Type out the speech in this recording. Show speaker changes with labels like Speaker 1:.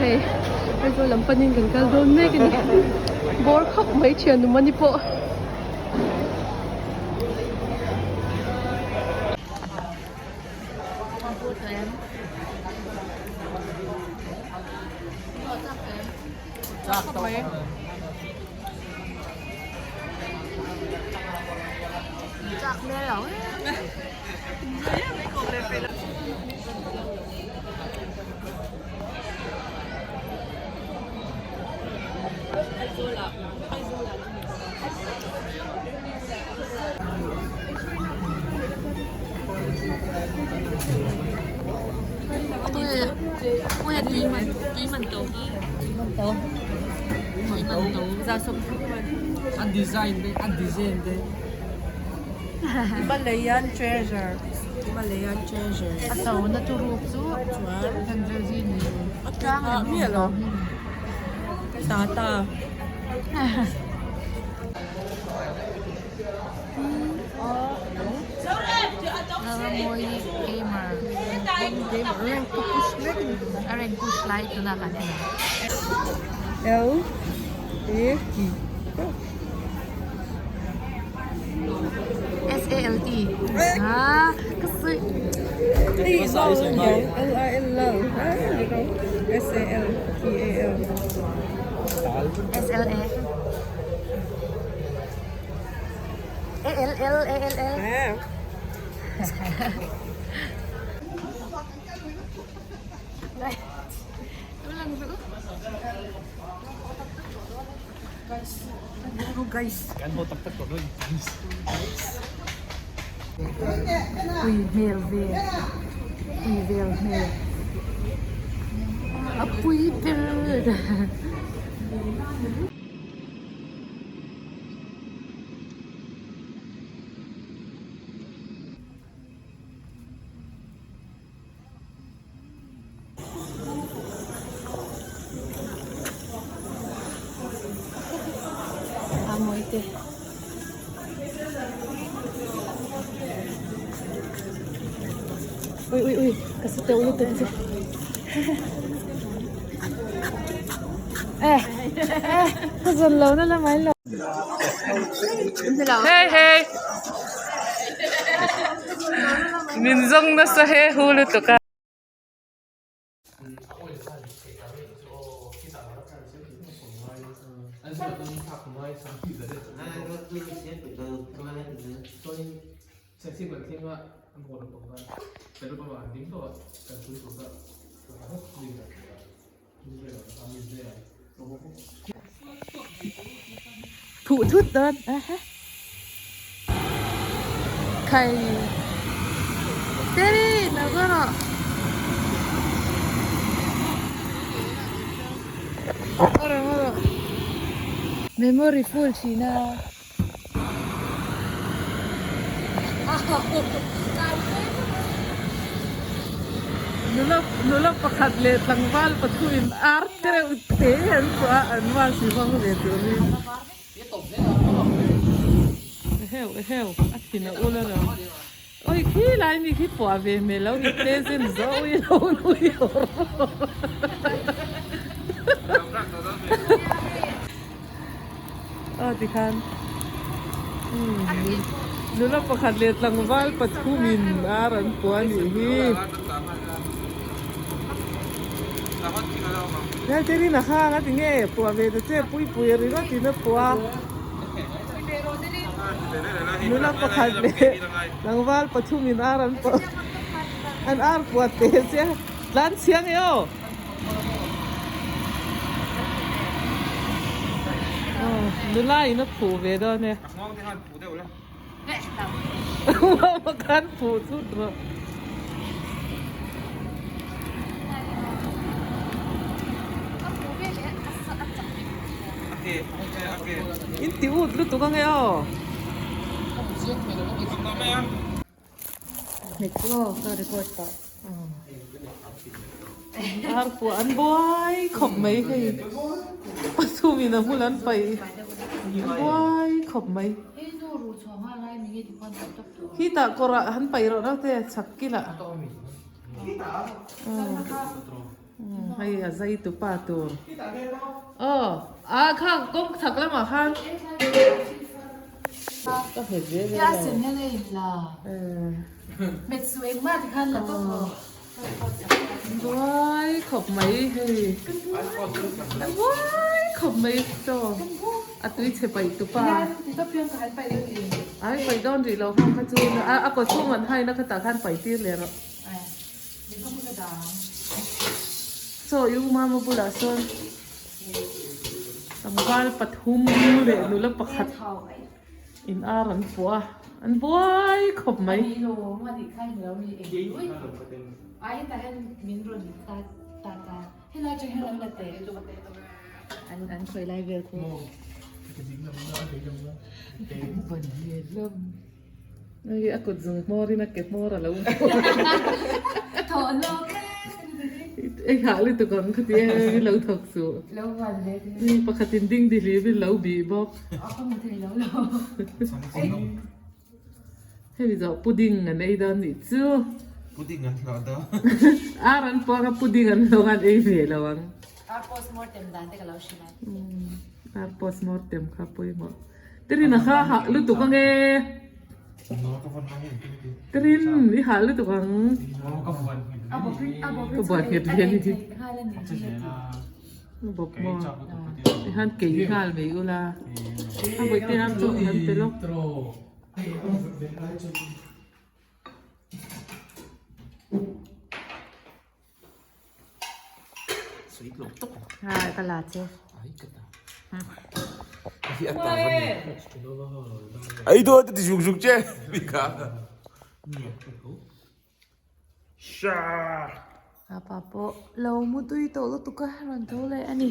Speaker 1: Hei Aizawl lam panin kan kal dawn mek a ni. Bawr khawp mai thianawm a ni pawh.
Speaker 2: An design te an design te.
Speaker 3: Himalayan treasure Himalayan treasure.
Speaker 4: A to na turuk chu
Speaker 3: chuan
Speaker 4: a tlang leh
Speaker 3: miah lo Tata.
Speaker 4: Lalramawii gamer
Speaker 3: Gamer rank ka push mek a ni.
Speaker 4: A rank push lai tuna kan en ang.
Speaker 3: L A T.
Speaker 4: S A L T ah ka sawi.
Speaker 3: Hei lal L I L lal S A L T A L.
Speaker 4: S L A. A L L A L L.
Speaker 3: Guys.
Speaker 2: Kan haw tak tak tawh dawn.
Speaker 4: Pui hmel ve pui vel hmel a pui ber. A mawi te. Ui ui ui ka sa teuh lutuk che. Eh eh ka zawn lo na la mai lo.
Speaker 5: Hey hey. Min zawng nasa he hu lutuk a.
Speaker 4: Phuh thut dawn Khai Steady lo go rawh Memory full thin a.
Speaker 5: Nula nula pakhat leh tlangval pathumin ar te reuh te an pawh a an vasi vang ve tur hi eheu eheu a thin a ul alawm awi khi lai mi khi puah ve hmel lo ni te zen zawi lo nui awr awr Aw tikhan nula pakhat leh tlangval pathumin ar an pua a nih hi. Hmelterin a hang a ti nge pua ve ta che puipui a ringawt in a pua. Nula pakhat leh tlangval pathumin ar an pua an ar pua teh che tlan chhiang e aw. Nula in a phuh ve dawn e.
Speaker 2: A nghawng te khan phuh deuh la.
Speaker 5: Nghawng khan phuh thut rawh. In ti ut lutuk ange aw. Ar pawh an buai khawp mai hei pathum in a hmul an paih an buai khawp mai khitah kawrah han paih rawh naute chhak kilah. Hei a zai tu pa tur. Aw a kha kawng chhak lamah khan. Ka hmet ve ve lo. Buai khawp mai hei. Buai khawp mai chaw a tui chhe paih tu pa. Ai paih dawn rih lo hang kha chu a kaw chhung an haina kha tah khan paih tir leh rawh. Chaw i u mama bulah sawn tlangval pathum leh nula pakhat in ar an puah a, an buai khawp mai. Hei a kut zung hmawr in a ke hmawr a lo Ei hah lutuk ang kha ti em in lo thawk suh. Ni pakhat in ding dihlim in lo bih bawk. Hemi zawh pudding an ei dawn nih chu.
Speaker 6: Pudding an hlawh dawn.
Speaker 5: Ar an puang a pudding an hlawh an ei ve lo ang.
Speaker 4: Ar postmortem dan te ka lo hrilh a.
Speaker 5: Ar postmortem kha pawimawh. Tirin a kha hah lutuk ang e. Tirin i hah lutuk ang. Ka buat nghet ve ni. A bawp maw. Tihan kei nghal mai ula. A vawi te ang chu an pe lawk.
Speaker 4: Ha ka la che.
Speaker 6: Ai do ti zuk zuk che mi kha. Sha.
Speaker 4: Apa pawh lo mu tui tawh lutuk a rawn tho leh a ni.